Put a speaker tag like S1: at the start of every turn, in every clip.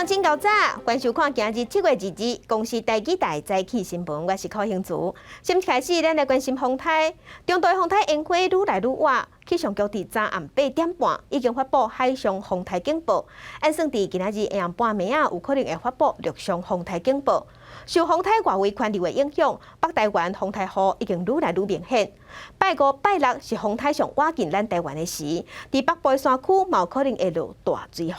S1: 眾請夠早，歡迎收看今日7月22日公視台語台早起新聞，我是柯興祖。先開始，咱來關心風颱，中度風颱煙花愈來愈倚，氣象局佇昨暗8點半已經發布海上風颱警報，按算佇今仔日下暗半暝仔有可能會發布陸上風颱警報。受風颱外圍環流的影響，北台灣風颱雨已經愈來愈明顯。拜五、拜六是風颱上倚近咱台灣的時，佇北部山區嘛有可能會落大水雨。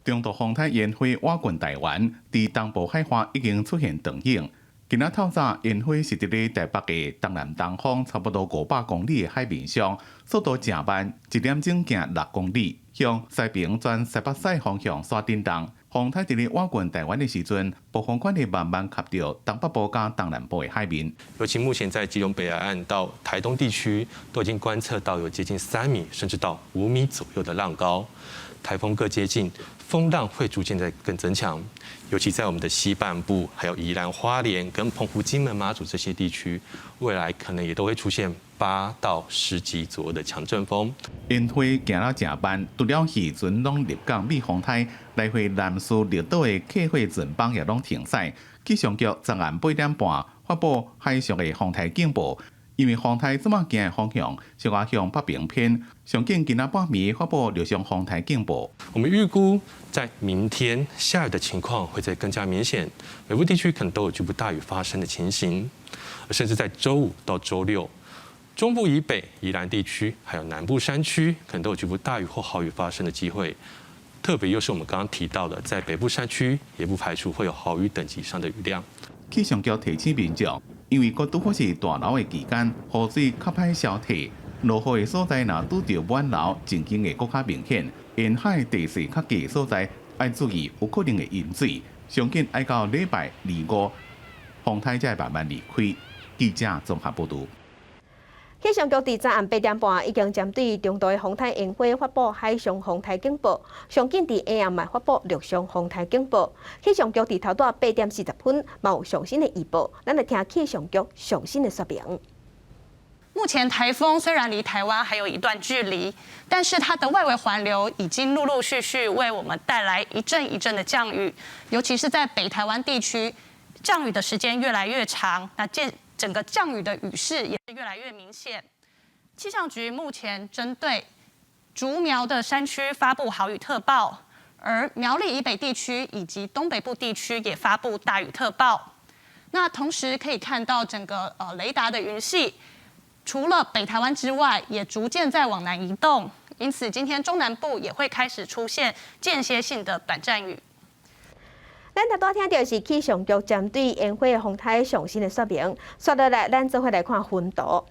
S2: 中度風颱煙花倚近台灣，佇東部海岸已經出現長影。今仔透早，煙花是佇咧台北的東南東方差不多500公里的海面上，速度誠慢，一點鐘行6公里，向西平轉西北西方向煞振動。風颱佇咧倚近台灣的時陣，暴風圈會慢慢吸著東北部佮東南部的海面。
S3: 尤其目前在基隆北海岸到台東地區，都已經觀測到有接近3米甚至到5米左右的浪高。颱風更接近，風浪會逐漸在更增強，尤其在我們的西半部，還有宜蘭花蓮跟澎湖、金門、馬祖這些地區，未來可能也都會出現8到10級左右的強陣風。
S2: 煙花行了誠慢，除了漁船攏入港避風颱，來回南勢綠島的客貨船班也攏停駛。氣象局昨暗8點半發布海上的風颱警報。因為風颱這馬行的方向小可向北邊偏，上緊今仔半暝發布陸上風颱警報。
S3: 我們預估在明天下雨的情況會再更加明顯，北部地區可能都有局部大雨發生的情形，甚至在週五到週六，中部以北、宜蘭地區還有南部山區，可能都有局部大雨或豪雨發生的機會。特別又是我們剛剛提到的，在北部山區，也不排除會有豪雨等級以上的雨量。
S2: 氣象局提醒民眾，因為閣拄好是大流的期間，雨水較歹消退，落雨的所在若拄著滿流，情形會閣較明顯。沿海地勢較低的所在，愛注意有可能會淹水。上緊愛到禮拜二五，風颱才會慢慢離開。記者綜合報導。
S1: 氣象局佇昨暗8點半已經針對中度的風颱煙花發布海上風颱警報，上緊佇下暗嘛發布陸上風颱警報。氣象局佇頭拄8點40分嘛有上新的預報，咱來聽氣象局上新的說明。
S4: 目前颱風雖然離台灣還有一段距離，但是它的外圍環流已經陸陸續續為我們帶來一陣一陣的降雨，尤其是在北台灣地區，降雨的時間越來越長，那見整個降雨的雨勢也是越來越明顯。氣象局目前針對竹苗的山區發布豪雨特報，而苗栗以北地區以及東北部地區也發布大雨特報。那同時可以看到整個雷達的雲系，除了北台灣之外，也逐漸在往南移動，因此今天中南部也會開始出現間歇性的短暫雨。
S1: 咱頭拄聽著是氣象局針對煙花風颱上新的說明，煞落來，咱做伙來看雲圖。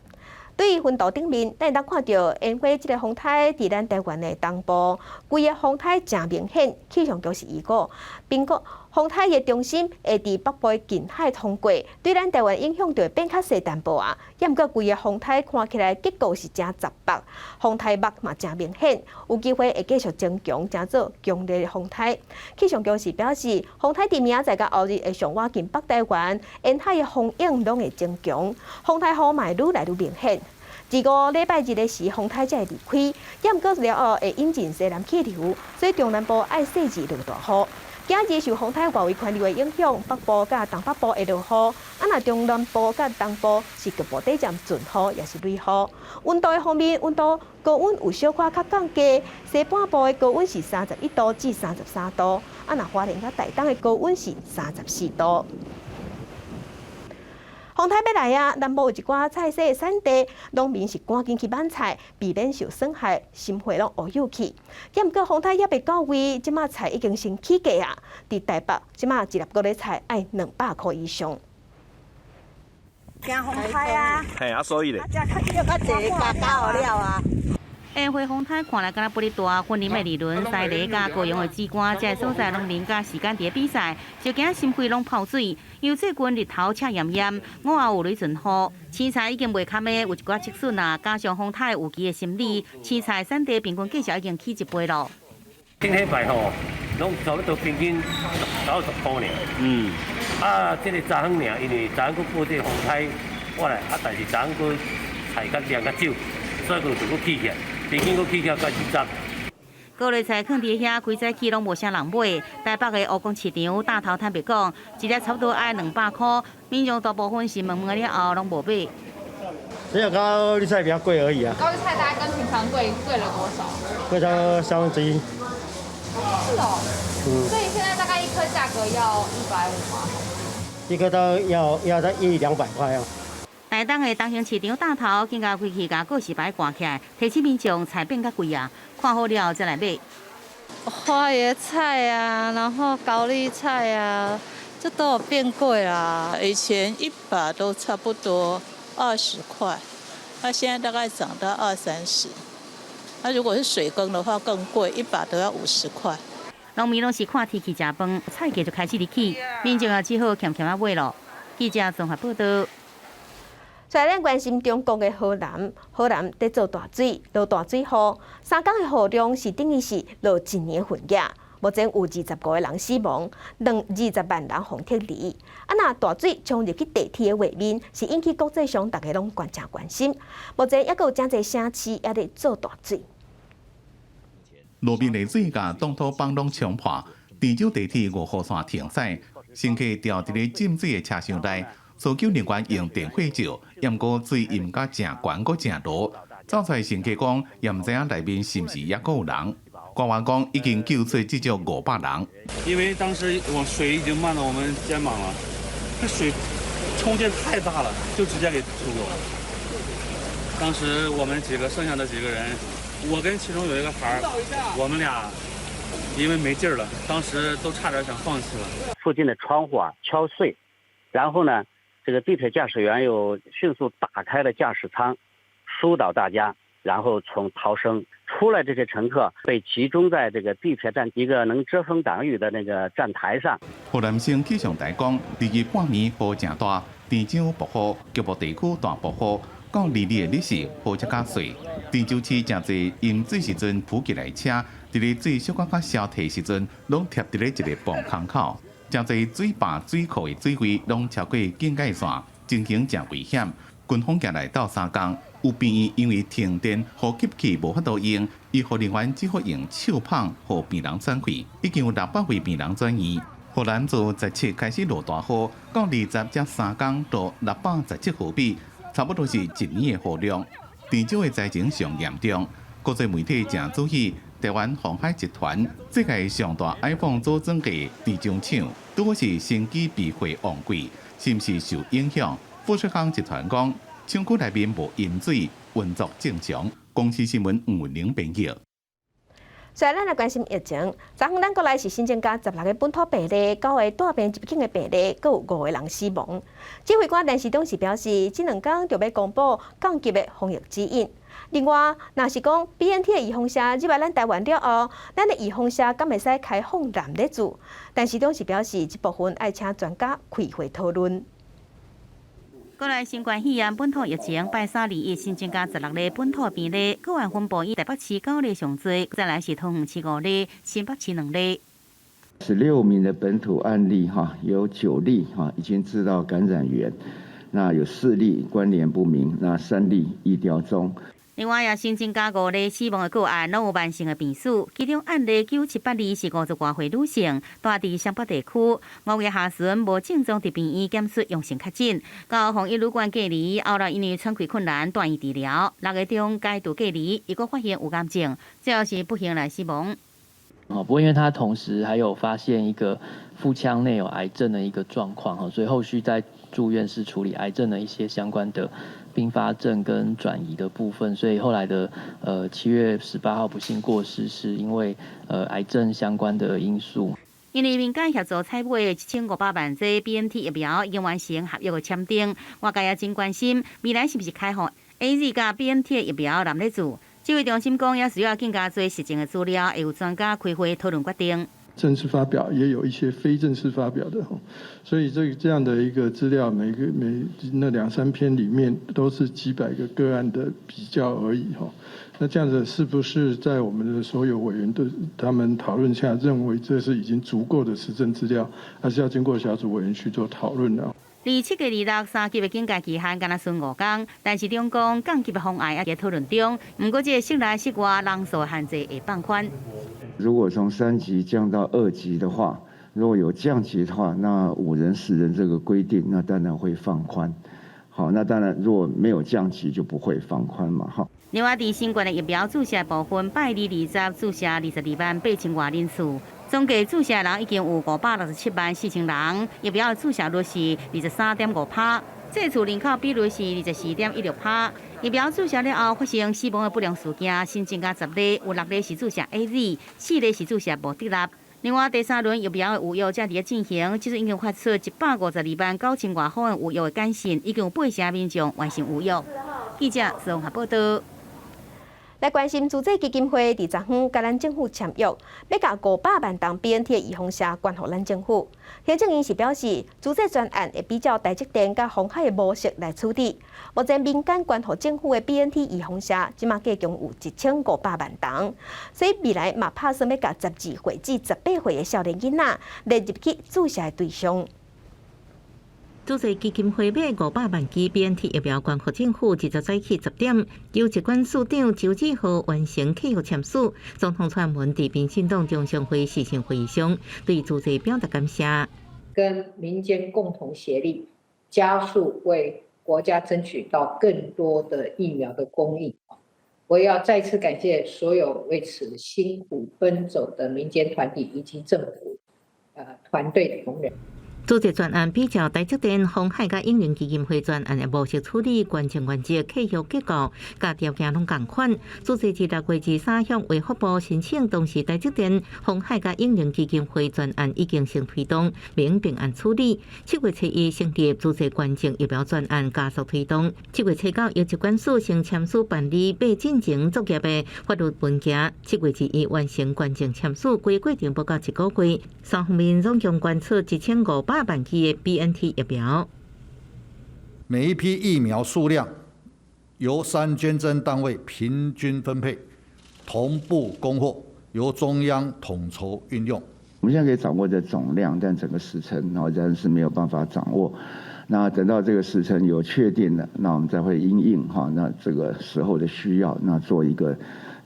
S1: 對雲圖頂面，咱會當看著煙花這個風颱佇咱台灣的東部，規个風颱誠明顯。氣象局是預估，評估風颱的中心會佇北部近海通過，對咱台灣影響就會變較細淡薄仔。猶毋過規个風颱看起來結構是誠雜白，風颱目嘛誠明顯，有機會會繼續增強，成做強烈的風颱。氣象局是表示，風颱佇明仔載佮後日會上倚近北台灣，沿海的風湧攏會增強，風颱雨嘛會愈來愈明顯。二五禮拜日的時，風颱才會離開，猶毋過了後會引進西南氣流，所以中南部愛細緻落大雨。今日受風颱外圍環流的影響，北部佮東北部會落雨，啊若中南部佮東部是局部短暫陣雨，抑是雷雨。溫度的方面，溫度高溫有小可較降低，西半部的高溫是31度至33度，啊若花蓮佮台東的高溫是34度。風颱欲來啊！南部有一寡菜蔬的產地，農民是趕緊去挽菜，避免受損害，心血攏烏有去。猶毋過風颱猶未到位，這馬菜已經先起價啊！佇台北，這馬一粒高麗菜愛200箍以上。
S5: 驚風颱啊！
S6: 嘿啊，所以咧，
S5: 啊，這較少較濟加加予了啊。
S7: 煙花風颱看來敢若不哩大，雲林的二崙、西螺佮高雄的梓官，這个所在農民佮時間佇咧比賽，就驚心血攏泡水。因為最近日頭赤炎炎，午後有雷陣雨，青菜已經袂堪的，有一寡折損啊，加上風颱預期的心理，青菜產地平均價數已經起一倍咯。
S8: 頂禮拜吼，攏差不多平均90箍爾。啊，這个昨昏爾，因為昨昏閣報這個風颱，我來啊，但是昨昏閣菜較量較少，所以講就閣起起來。平均閣起起來到20。
S7: 高麗菜囥佇遐，規早起攏無啥人買。台北的蚵公市場大頭坦白講，一粒差不多愛200箍，民眾大部分是問問了後攏無買。
S6: 只有高麗菜比較貴而已啊。
S9: 高麗菜大概跟平常貴貴了多少？
S6: 貴咗1/3。
S9: 是哦。所以現在大概一顆價格要150嗎？
S6: 一顆都要在一兩百塊啊。
S7: 台東的東興市場大頭，更加規氣共告示牌掛起來，提醒民眾菜變較貴啊，看好了再來買。
S10: 花椰菜啊，然後高麗菜啊，這都有變貴啦。
S11: 以前一把都差不多20塊，那現在大概漲到二三十。那如果是水耕的話更貴，一把都要50塊。
S7: 農民攏是看天氣食飯，菜價就開始佇起，民眾也只好儉儉仔買囉。記者綜合報道。
S1: 所以咱關心中國的河南，河南佇做大水，落大水雨，3工的雨量是等於是落一年份額。目前有25個人死亡，20萬人予撤離。啊，若大水衝入去地鐵的畫面，是引起國際上大家攏關誠關心。目前猶閣有誠濟城市猶佇做大水。
S2: 路面的水共擋土板攏衝破，鄭州地鐵5號線停駛，乘客牢佇咧浸水的車廂內，搜救人員用電火照，毋過水淹甲誠懸閣誠濁，走出來乘客講，也毋知影內面是毋是猶閣有人。官員講已經救出至少500人。
S12: 因為當時我水已經漫到我們肩膀了，這水衝勁太大了，就直接給衝走了。當時我們幾個剩下的幾個人，我跟其中有一個孩兒，我們倆因為沒勁了，當時都差點想放棄了。
S13: 附近的窗戶啊敲碎，然後呢，這個地鐵駕駛員又迅速打開了駕駛艙，疏導大家，然後從逃生出來。這些乘客被集中在這個地鐵站一個能遮風擋雨的那個站台上。
S2: 河南省氣象台講，2日半暝雨誠大，鄭州暴雨，局部地區大暴雨，到22的日時雨才較細。鄭州市誠濟淹水時陣浮起來車，佇咧水小可較消退時陣，攏疊佇咧一个磅空口。誠濟水壩水庫的水位攏超過警戒線，情形誠危險。軍方行來鬥相共，有病院因為停電，呼吸器無法度用，醫護人員只好用手麭予病人喘氣。已經有600位病人轉院。河南自17開始落大雨，到20才3工落617毫米，差不多是一年的雨量。鄭州的災情上嚴重，國際媒體誠注意台灣鴻海集團世界上大 iPhone 組裝的鄭州廠，拄好是手機備貨旺季，是毋是受影響？富士康集團講，廠區內面無淹水，運作正常。公視新聞吳文玲編譯。
S1: 所以咱來關心疫情。昨昏咱國內是新增加16個本土病例，9個帶病入境的病例，閣有5個人死亡。指揮官陳時中是表示，這2工就欲公布降級的防疫指引。另外，若是講 BNT 的預防射入來咱台灣了後，咱的預防射敢會使開放男咧注？陳時中是表示，這部分愛請專家開會討論。
S7: 國內新冠肺炎本土疫情，拜三21新增加16例本土病例，個案分布以台北市九例上濟，再來是桃園市五例，新北市2例。
S14: 16名的本土案例，哈，有9例哈已經知道感染源，那有4例關聯不明，那3例疫調中。
S7: 另外，也新增加5例死亡的個案，攏有慢性的病史。其中案例9782是50外歲女性，住佇雙北地區。5月下旬無症狀佇病院檢出陽性確診，到防疫旅館隔離，後來因為喘氣困難，住院治療。6月中解除隔離，伊閣發現有癌症，最後是不幸來死亡。
S15: 哦，不過因為他同時還有發現一個腹腔內有癌症的一個狀況，哈，所以後續在住院是處理癌症的一些相關的併發症跟轉移的部分，所以後來的7月18號不幸過世，是因為癌症相關的因素。
S7: 因為民間協助採買1500萬劑 BNT 疫苗已經完成合約的簽訂，外界也真關心未來是毋是開放 AZ 佮 BNT 的疫苗南咧注。指揮中心講，也需要更加濟實證的資料，會有專家開會討論決定。
S16: 正式發表也有一些非正式發表的，所以這樣的一個資料，每個每那兩三篇裡面都是幾百個個案的比較而已哈。那這樣子是不是在我們的所有委員都他們討論下，認為這是已經足夠的實證資料，還是要經過小組委員去做討論呢？
S7: 離7月26三級的警戒期限干焦賰5工，陳時中講降級的方案猶佇討論中。毋過，這个室內室外人數限制會放寬。
S14: 如果從三級降到二級的話，如果有降級的話，那五人十人這個規定，那當然會放寬。好，那當然如果沒有降級就不會放寬嘛。哈。
S7: 另外，佇新冠的疫苗注射部分，拜二二十注射22萬8千外人次，總計注射人已經有567.4萬人，疫苗的注射率是23.5%，這次人口比率是24.16%。疫苗注射了後發生死亡的不良事件，新增加10例，有六例是注射 AZ，四例是注射莫德納。另外，第三輪疫苗的預約正佇咧進行，這陣已經發出152萬9千外封的預約的簡訊，已經有八成民眾完成預約。記者綜合報道。
S1: 來關心慈濟基金會佇昨昏佮咱政府簽約，欲共500萬筒 BNT 的預防射捐予咱政府。行政院是表示，慈濟專案會比照台積電佮鴻海的模式來處理。目前民間捐予政府的 BNT 預防射，這馬計共有1500萬筒，所以未來嘛拍算欲共12歲至18歲的少年囡仔列入去注射的對象。
S17: 慈濟基金會買500萬劑 BNT 疫苗捐予政府，20早起10點，由疾管署長周志浩完成契約簽署。總統蔡英文佇民進黨中常會視訊會議上，對慈濟表達感謝。
S18: 跟民間共同協力，加速為國家爭取到更多的疫苗的供應。我要再次感謝所有為此辛苦奔走的民間團體以及政府團隊的同仁。
S17: 慈濟專案比照台積電、鴻海佮永齡基金會專案的模式處理，捐贈原則、契約結構、佮條件攏仝款。慈濟佇6月23向衛福部申請，當時台積電、鴻海佮永齡基金會專案已經先推動，免併案處理。7月7日成立慈濟捐贈疫苗專案加速推動。7月7九由疾管署先簽署辦理欲進前作業的法律文件。7月21完成捐贈簽署，規過程無到一個月，三方面總共捐出1500萬劑的 BNT 疫苗。
S19: 每一批疫苗數量由三捐贈單位平均分配，同步供貨，由中央統籌運用。
S14: 我們現在可以掌握這總量，但整個時程然後暫時沒有辦法掌握。那等到這個時程有確定了，那我們再會因應哈，那這個時候的需要，那做一個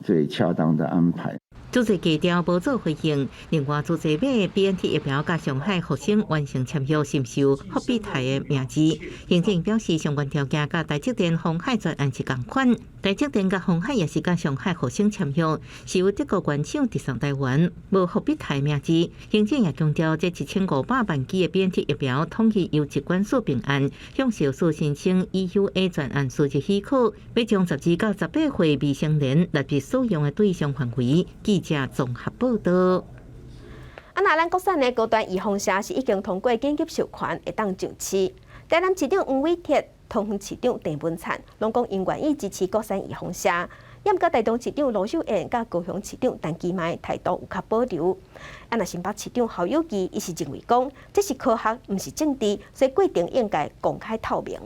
S14: 最恰當的安排。
S17: 慈濟低調無做回應。另外，慈濟買 BNT 疫苗佮上海復星完成簽約，是毋是有復必泰的名字？行政表示，相關條件佮台積電、鴻海專案是仝款。台積電佮鴻海也是佮上海復星簽約，是由德國原廠直送台灣，無復必泰名字。行政也強調，這1500萬劑的 BNT 疫苗統一由疾管署備案，向衛署申請 EUA 專案輸入許可，欲將12到18歲未成年納入使用的對象範圍。記者綜合報道。
S1: 啊，若咱國產的高端預防射是已經通過緊急授權，會當上市。台南市長黃偉哲、桃園市長鄭文燦，攏講𪜶願意支持國產預防射。毋過台中市長盧秀燕佮高雄市長陳其邁態度有較保留。啊，若新北市長侯友宜，伊是認為講這是科學，毋是政治，所以過程應該公開透明。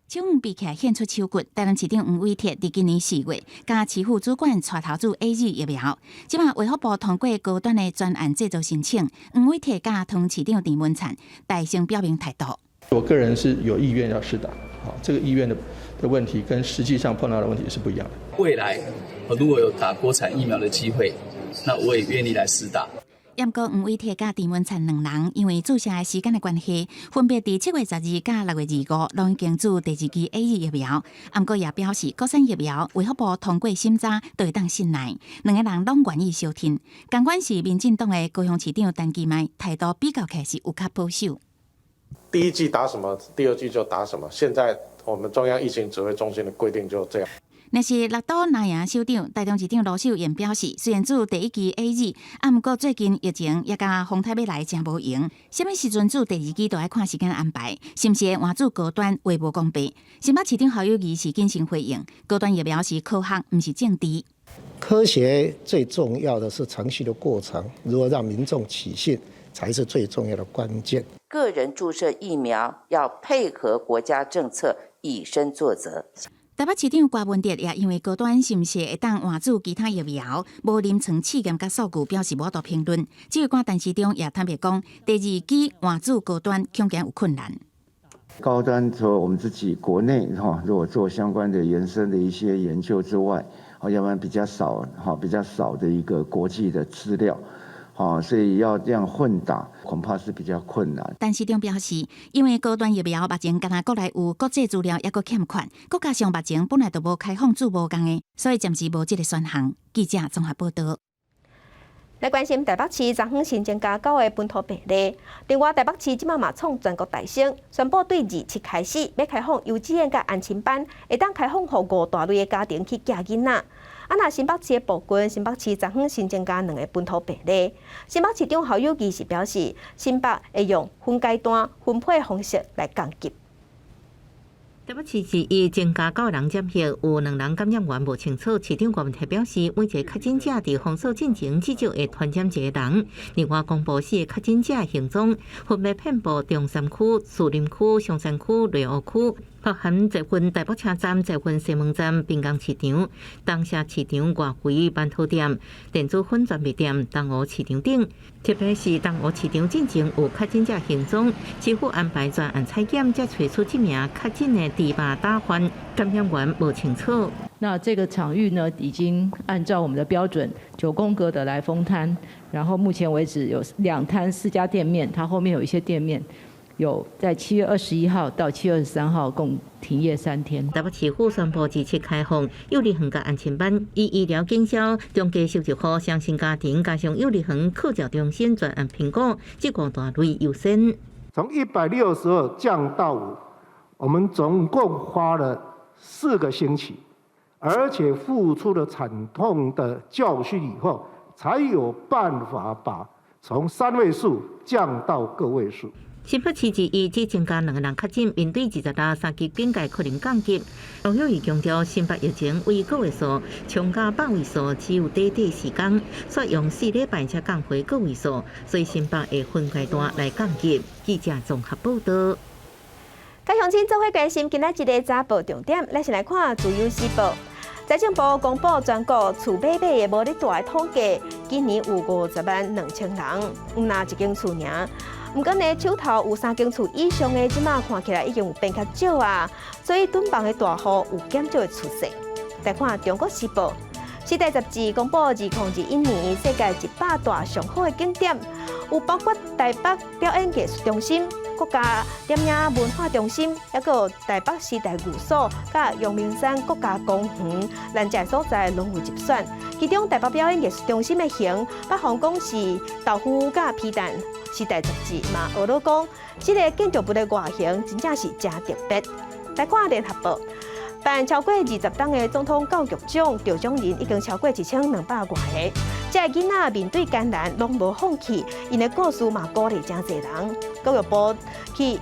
S20: 手比起來獻出手骨，台南市長黃偉哲佇今年4月，佮市府主管帶頭注 AZ 疫苗。這馬衛福部通過高端的專案製造申請，黃偉哲佮桃園市長鄭文燦大聲表明態度。
S16: 我個人是有意願要施打，好，這個意願的問題跟實際上碰到的問題是不一樣的。
S21: 未來如果有打國產疫苗的機會，那我也願意來施打。
S20: 毋過黃偉哲佮鄭文燦兩人，因為注射的時間的關係，分別佇7月12佮6月25，攏已經注第二劑 AZ 疫苗。毋過也表示，國產疫苗衛福部通過審查，就會當信賴。兩个人攏願意相挺。仝款是民進黨的高雄市長陳其邁，態度比較起來是有較保守。
S22: 第一劑打什麼，第二劑就打什麼。現在我們中央疫情指揮中心的規定就這樣。
S20: 若是六都藍營首長，台中市長盧秀燕表示，雖然注第一劑 AZ，啊，毋過最近疫情也佮風颱欲來誠無閒，啥物時陣注第二劑都愛看時間安排，是毋是會換注高端話無講白。新北市長侯友宜是謹慎回應，高端疫苗是科學，毋是政治。
S23: 科學最重要的是程序的過程，如何讓民眾取信，才是最重要的關鍵。
S24: 個人注射疫苗要配合國家政策，以身作則。
S20: 台北市長柯文哲也因為高端是毋是會當換注其他疫苗，無臨床試驗佮數據，表示無法度評論。指揮官陳時中也坦白講，第二劑換注高端恐驚有困難。
S14: 高端除了我們自己國內哈，如果做相關的延伸的一些研究之外，要不然比較少，哈，比較少的一個國際的資料，所以要這樣混打，恐怕是比較困難。
S20: 陳時中表示，因為高端疫苗目前干焦國內有國際資料猶閣欠缺，閣加上目前本來就無開放注無仝的，所以暫時無這個選項。記者綜合報導。
S1: 來關心台北市昨昏新增加九个本土病例，另外台北市這馬嘛創全國大先，宣布對27開始欲開放幼稚園佮安親班，會當開放予五大類的家庭去寄囡仔。啊，若新北市的部分，新北市昨昏新增加兩个本土病例。新北市長侯友宜是表示，新北會用分階段、分批方式來降級。
S17: 台北市是伊增加九人染疫，有兩人感染源無清楚。市長郭文泰表示，每一個確診者佇封鎖進前至少會傳染一個人。另外，公布四个確診者行蹤，分別遍佈中山區、士林區、松山區、內湖區，包含捷運台北車站、捷運西門站、濱江市場、東社市場外圍饅頭店、電子粉專賣店、東湖市場等。特別是東湖市場進前有確診者行蹤，市府安排專案採檢，才揣出這名確診的豬肉打販感染源無清楚。
S3: 那這個場域呢，已經按照我們的標準九宮格的來封攤，然後目前為止有兩攤四家店面，它後面有一些店面有在7月21號到7月23號共停業3天。
S17: 台北市府宣布支持開放幼兒園佮安親班，以醫療警消、中低收入戶、雙薪家庭加上幼兒園課教中心專案評估，這五大類優先。
S4: 從162降到5，我們總共花了4個星期，而且付出了慘痛的教訓以後，才有辦法把從三位數降到個位數。
S17: 新北市之一只增加兩個人確診，面對26三級警戒可能降級。侯友宜強調，新北疫情為個位數，衝到百位數只有短短時間，煞用4禮拜才降回個位數，所以新北會分階段來降級。記者綜合報導。
S1: 佮鄉親做伙關心今仔日的早報重點，咱先來看《自由時報》。財政部公布全國厝買買的無咧住的統計，今年有50萬2千人，毋若一間厝爾。毋過呢，手頭有三間厝以上的，這馬看起來已經有變較少啊，所以囤房的大戶有減少的趨勢。來看《中國時報》，時代雜誌公布2021年世界100大上好的景點，有包括台北表演藝術中心、國家電影文化中心，抑閣有台北時代寓所、佮陽明山國家公園，咱這所在攏有入選。其中台北表演藝術中心的形，北方講是豆腐佮皮蛋。時代雜誌嘛，學咧講，這个建築物的外形真正是誠特別。來看聯合報，辦超過20冬的總統教育獎得獎人已經超過1200外个。這个囡仔面對艱難攏無放棄，𪜶的故事嘛鼓勵誠濟人。教育部去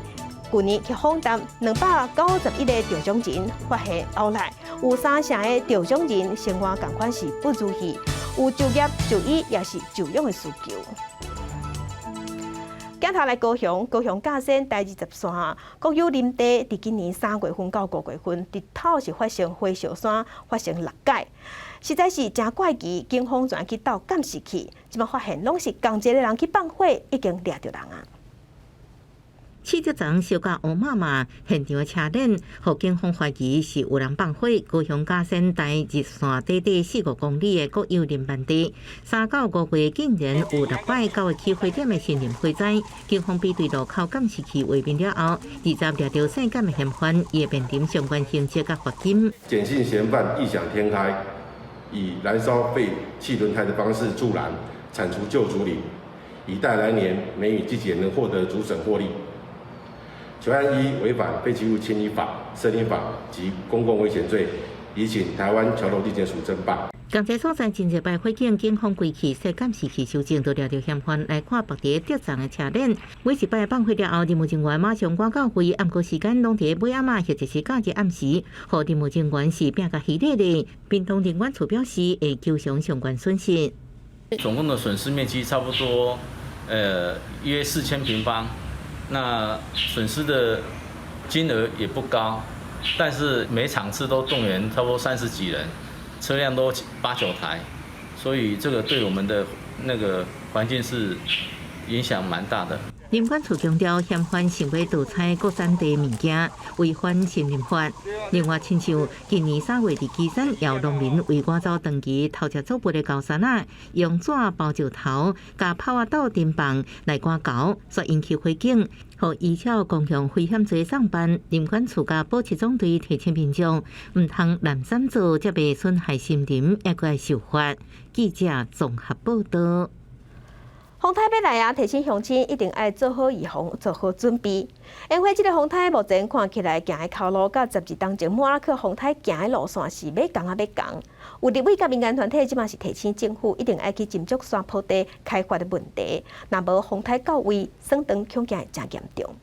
S1: 舊年去訪談291个得獎人，發現後來有三成的得獎人生活仝款是不如意，有就業、就醫抑是就養的需求。鏡頭來高雄，高雄甲仙台二十線國有林地，佇今年3月份到5月份，日頭是發生火燒山，發生六擺，實在是誠怪奇。警方全去鬥監視器，這馬發現攏是仝一个人去放火，已經掠著人啊！
S17: 試著層燒甲烏麻麻，現場的車鏈，予警方懷疑是有人放火。高雄甲仙台熱線短短4、5公里的國有林辦地，3到5月竟然有六擺九个起火點的森林火災。警方比對路口監視器畫面了後，二十掠著姓簡的嫌犯，伊會面臨相關刑責佮罰金。
S5: 簡姓嫌犯異想天開，以燃燒廢棄輪胎的方式助燃，鏟除舊竹林，以待來年梅雨季節能獲得竹筍獲利。全案依違反廢棄物清理法、森林法及公共危險罪，移請台灣橋頭地檢署偵辦。
S17: 仝一所在真濟擺火警，警方規氣設監視器搜證，都掠著嫌犯來看縛佇竹叢的車鏈。每一擺放火了後，任務人員馬上趕到位，毋過時間攏佇尾暗仔或者是假日暗時，予任務人員是拼甲稀咧咧。屏東林管處表示會求償相關損失。
S8: 總共的損失面積差不多，約4000平方。那損失的金額也不高，但是每場次都動員差不多30幾人，車輛都八九台，所以這個對我們的那個環境是影響蠻大的。
S17: 林管处强调，嫌犯想欲盗采国产地物件，違反森林法。另外，親像今年3月佇旗山，有農民為趕走長期偷食作物的猴山仔，用紙包石頭、共炮仔鬥燈棒來趕猴，煞引起火警，予依照公共危險罪送辦。林管處佮保七總隊提醒民眾，毋通濫擅做，才袂損害森林，猶閣會受罰。記者綜合報道。
S1: 風颱欲來啊！提醒鄉親一定愛做好預防，做好準備。因為這個風颱目前看起來行的頭路，佮12冬前莫拉克風颱行的路線是欲仝仔欲仝。有立委佮民間團體這馬是提醒政府，一定愛去斟酌山坡地開發的問題，若無風颱到位，損斷恐驚會誠嚴重。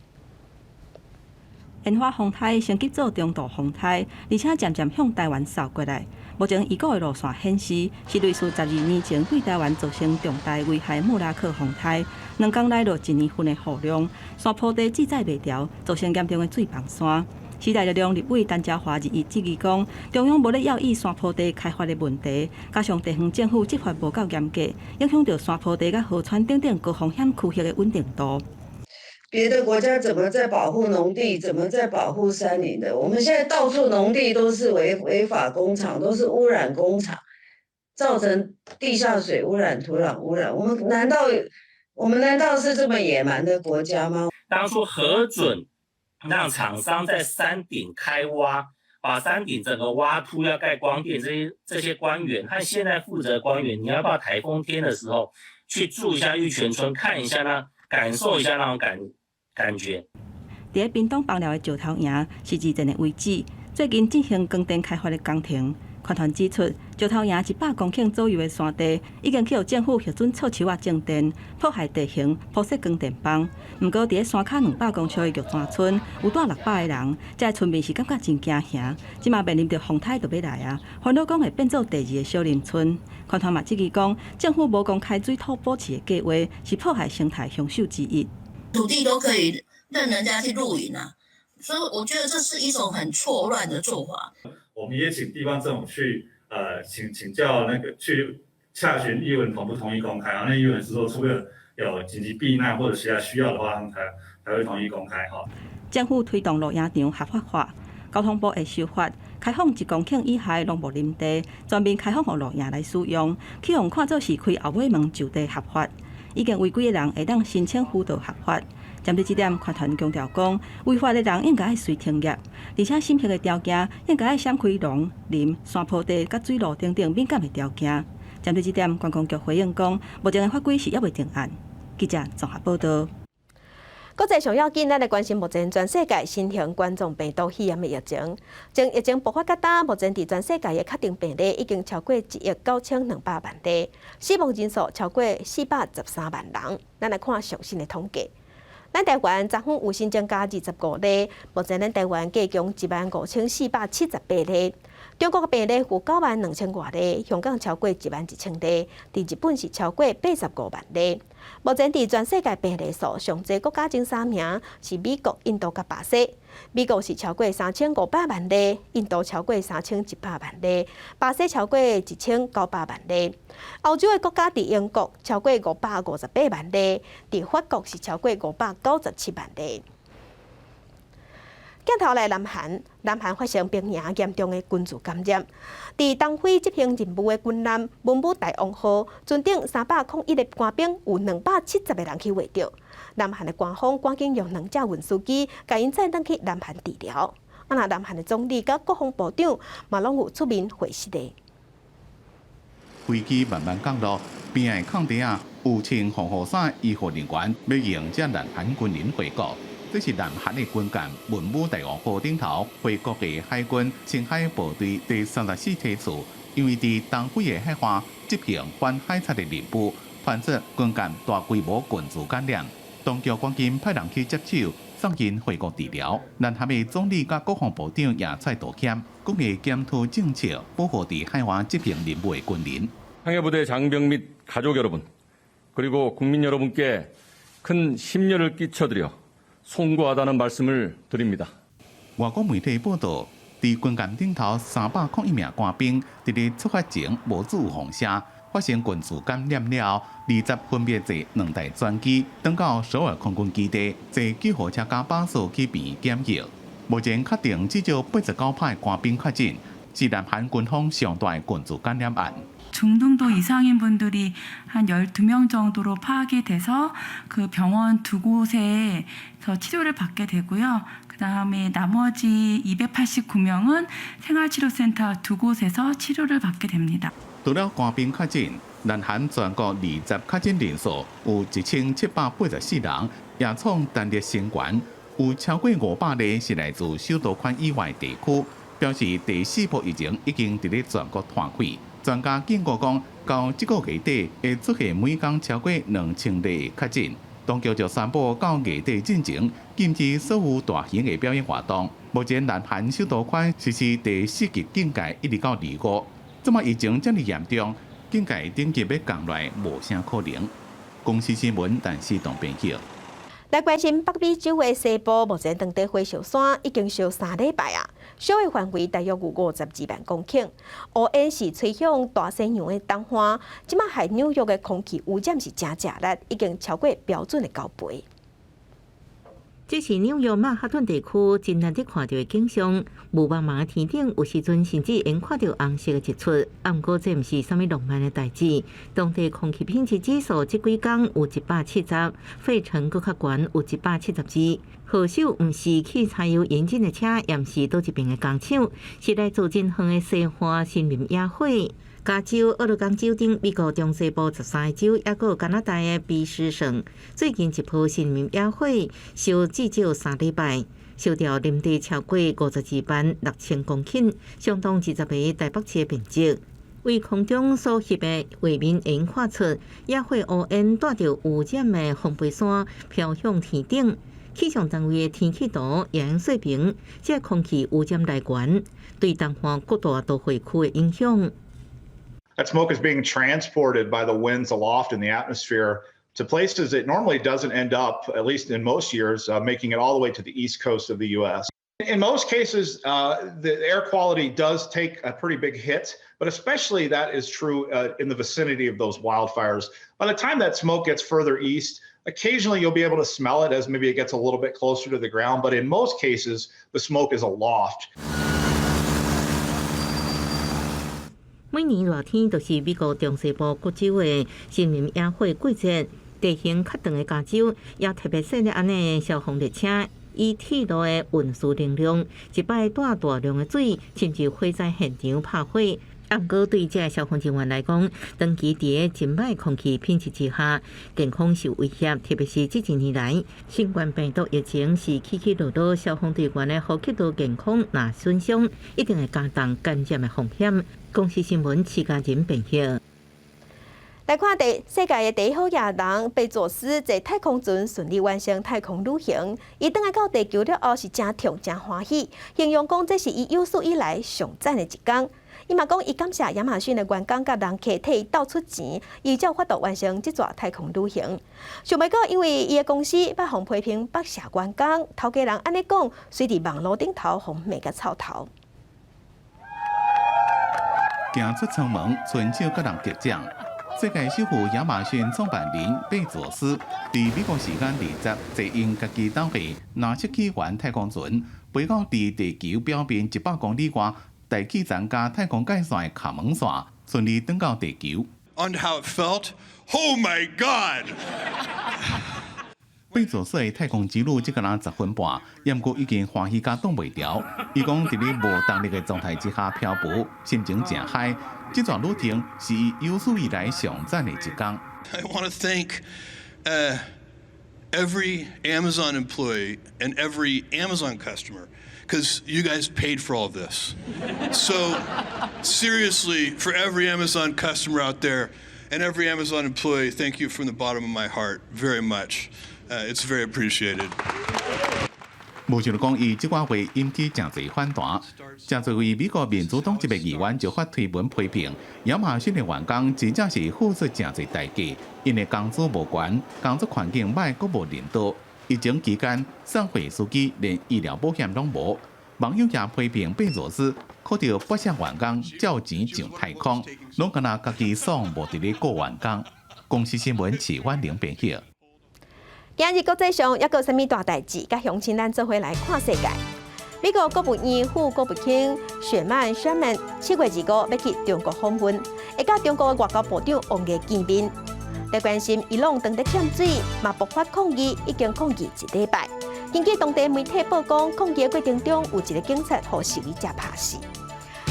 S6: 煙花風颱升級做中度風颱，而且漸漸向台灣掃過來。目前預估的路線顯示，是類似12年前對台灣造成重大危害莫拉克風颱，2工內落一年份的雨量，山坡地積載袂牢，造成嚴重的水崩山。時代力量立委陳椒華日伊質疑講，中央無咧要意山坡地開發的問題，加上地方政府執法無夠嚴格，影響著山坡地佮河川等等高風險區域的穩定度。
S9: 別的國家怎麼在保護農地，怎麼在保護山林的？我們現在到處農地都是違法工廠，都是污染工廠，造成地下水污染、土壤污染。我們難道是這麼野蠻的國家嗎？
S10: 當初核准讓廠商在山頂開挖，把山頂整個挖禿要蓋光電，這些官員和現在負責官員，你要不要颱風天的時候去住一下玉泉村，看一下呢，感受一下那種感覺。
S6: 佇咧屏東枋寮的石頭營是二戰的遺址，最近進行光電開發的工程。環團指出，石頭營100公頃左右的山地已經去予政府核准錯樹仔種電，破壞地形，鋪設光電棒。毋過，佇咧山跤200公尺的玉泉村，有蹛600個人，這个村民是感覺真驚嚇。這馬面臨著風颱就欲來啊，煩惱講會變做第二个小林村。環團嘛質疑講，政府無公開水土保持的計劃，是破壞生態兇手之一。
S11: 土地都可以任人家去露營啊，所以我覺得這是一種很錯亂的做法。
S25: 我們也請地方政府去，請教那個去洽詢議員同不同意公開啊？那議員是說，除非有緊急避難或者其他需要的話，他們才會同意公開哈。
S6: 政府推動露營場合法化，交通部會修法，開放1公頃以下農牧林地，全面開放予露營來使用，去予看做是開後尾門就地合法。已經違規的人會當申請輔導合法。針對這點，環團強調講，違法的人應該愛隨停業，而且審核的條件應該愛閃開農林、山坡地佮水路等等敏感的條件。針對這點，觀光局回應講，目前的法規是猶未定案。記者綜合報道。
S1: 國際上要緊，咱來關心目前全世界新型冠狀病毒肺炎的疫情。從疫情爆發到今，目前佇全世界的確診病例已經超過1億9200萬例，死亡人數超過413萬人。咱來看上新的統計。咱台灣昨昏有新增加25例，目前咱台灣計共15,478例。中國的病例有9萬2千外例，香港超過1萬1千例，佇日本是超過85萬例。目前佇全世界病例數上濟國家前三名是美國、印度佮巴西。美國是超過3500萬例，印度超過3100萬例，巴西超過1900萬例。歐洲的國家佇英國超過558萬例，佇法國是超過597萬例。鏡頭來南韓，南韓發生兵營嚴重的群聚感染。佇東非執行任務的軍艦文武大王號，船頂301個官兵有270個人去穢著。南韓的官方趕緊用兩架運輸機，共𪜶載轉去南韓治療。啊，若南韓的總理佮國防部長嘛攏有出面回實的。
S2: 飛機慢慢降落，邊仔空地仔有穿防護衫醫護人員欲迎這南韓軍人回國。這是南韓的軍艦文武大王號頂頭回國的海軍青海部隊第34梯次，因為佇東非的海岸執行反海賊的任務，傳出軍艦大規模群聚感染，當局趕緊派人去接手，送𪜶回國治療。南韓的總理佮國防部長也出來道歉，講會檢討政策，保護佇海外執行任務的軍人。
S26: 항해부대 장병 및 가족 여러분, 그리고 국민 여러분께 큰 심려를 끼쳐드려 송구하다는 말씀을 드립니다.
S2: 外國媒體報道，佇軍艦頂頭301名官兵，佇咧出發前無注放聲，發生群聚感染了後，20分別坐兩台專機，轉到首爾空軍基地，坐救護車佮巴士去病院檢疫。目前確定至少89擺官兵確診，是南韓軍方上大群聚感染案。
S7: 중등도 이상인 분들이 한 12명 정도로 파악이 돼서 그 병원 두 곳에서 치료를 받게 되고요. 그다음에 나머지 289명은 생활치료센터 두 곳에서 치료를 받게 됩니다.
S2: 除了官兵確診，南韓全國20確診人數有1784人，也創單日新高，有超過500例是來自首都圈以外地區，表示第四波疫情已經佇咧全國湠開。專家警告講，到這個月底會出現每工超過2000例確診。當局就宣布到月底進前禁止所有大型的表演活動。目前南韓首都圈實施第四級警戒，一直到25。這擺疫情遮爾嚴重，警戒等級欲降落來無啥可能。公視新聞，陳思東編輯。
S1: 來關心北美洲的西部，目前當地火燒山已經燒3禮拜啊，燒的範圍大約有52萬公頃。烏煙是吹向大西洋的東岸，這擺害紐約的空氣污染是誠食力，已經超過標準的9倍。
S17: 這是紐約曼哈頓地區真難得看到的景象，霧茫茫的天頂，有時陣甚至會看到紅色的日出。啊，毋過這毋是啥物浪漫的代誌。當地空氣品質指數這幾工有170，費城閣較懸有172。禍首毋是汽柴油引擎的車，也毋是佗一爿的工廠，是來自真遠的西岸森林野火。加州、俄勒岡州等美國中西部13個州，抑閣加拿大的卑詩省，最近一波森林野火燒至少3禮拜，燒掉林地超過52萬6千公頃，相當20個台北市的面積。對空中所翕的畫面會看出，野火烏煙帶著污染的烘焙山飄向天頂。氣象單位的天氣圖也說明，這空氣污染來源對東岸各大都會區的影響。
S12: That smoke is being transported by the winds aloft in the atmosphere to places it normally doesn't end up, at least in most years, making it all the way to the east coast of the U.S. In most cases, the air quality does take a pretty big hit, but especially that is true in the vicinity of those wildfires. By the time that smoke gets further east, occasionally you'll be able to smell it as maybe it gets a little bit closer to the ground, but in most cases, the smoke is aloft.
S17: 每年熱天都是美國中西部各州的森林野火季節，地形較長的加州也特別設立按呢消防列車，以鐵路的運輸能量，一擺帶大量的水，甚至火災現場拍火。毋過對這消防人員來講，長期佇個真歹空氣品質之下，健康受威脅。特別是這幾年來，新冠病毒疫情是起起落落，消防隊員的呼吸道健康若損傷，一定會加重感染的風險。公視新聞，徐家仁編譯。
S1: 來看第世界的第一好野人貝佐斯坐太空船順利完成太空旅行，伊轉來到地球了後是誠痛誠歡喜，形容講這是伊有史以來上讚的一工。伊嘛講，伊感謝亞馬遜的員工佮人客替伊鬥出錢，伊才有法度完成這逝太空旅行。想袂到，因為伊的公司捌予批評剝削員工，頭家人按呢講，隨佇網路頂頭予罵共臭頭。
S2: 行出艙門，伸手佮人擊掌。世界首富亞馬遜創辦人貝佐斯，佇美國時間20坐𪜶家己斗的藍色起源太空船，飛到佇地球表面100公里外大氣層佮太空界線的卡門線，順利轉到地球。
S13: On how it felt? Oh my God!
S2: 貝佐斯的太空之旅才干焦10分半，毋過已經歡喜甲擋袂牢。伊講佇咧無動力的狀態之下漂浮，心情誠 high。這逝旅程是伊有史以來上讚的一工。
S13: I want to thank every Amazon employee and every Amazon customer because you guys paid for all of this. So, seriously, for every Amazon customer out there and every Amazon employee, thank you from the bottom of my heart very much. It's very appreciated.
S2: 無想講，伊這寡話引起誠濟反彈，誠濟位美國民主黨籍的議員就發推文批評亞馬遜的員工真正是付出誠濟代價，𪜶的工資無懸，工作環境歹，閣無人道。疫情期間，送貨司機連醫療保險攏無。網友也批評貝佐斯，看著不少員工照錢上太空，攏敢若家己爽無佇咧顧員工。公視新聞徐婉玲編譯。
S1: 今日國際上猶閣有啥物大代誌？佮鄉親咱做伙來看世界。美國國務院副國務卿雪曼 Sherman 7月25欲去中國訪問，會佮中國外交部長王毅見面。來關心伊朗當地欠水，嘛爆發抗議，已經抗議一禮拜。根據當地媒體報講，抗議的過程中有一个警察予示威者拍死。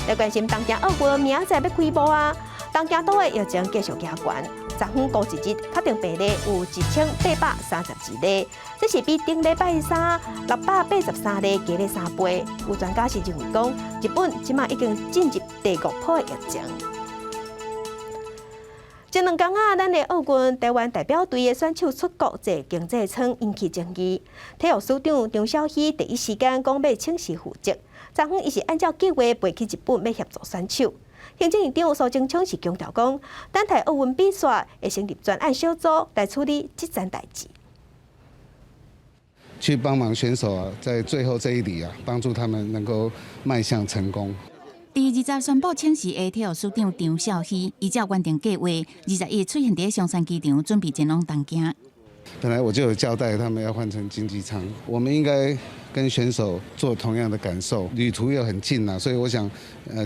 S1: 來關心東京奧運明仔載欲開幕啊，東京都的疫情繼續加懸。昨昏五一日確定病例有1832例，這是比頂禮拜三683例加了3倍。有專家是認為講，日本這馬已經進入第五波的疫情。前兩工啊，咱的奧運台灣代表隊的選手出國坐經濟艙引起爭議。體育署長張肇輝第一時間講欲請辭負責。昨昏伊是按照計劃飛去日本欲協助選手。行政院長蘇貞昌是強調講，等待奧運比賽會成立專案小組來處理這件代誌。
S15: 去幫忙選手啊，在最後這一里啊，幫助他們能夠邁向成功。
S20: 佇20宣布請辭的體育署長張肇輝，依照原定計劃，21出現佇松山機場，準備前往東京。
S15: 本來我就有交代，他們要換成經濟艙，我們應該跟選手做同樣的感受。旅途又很近啊，所以我想，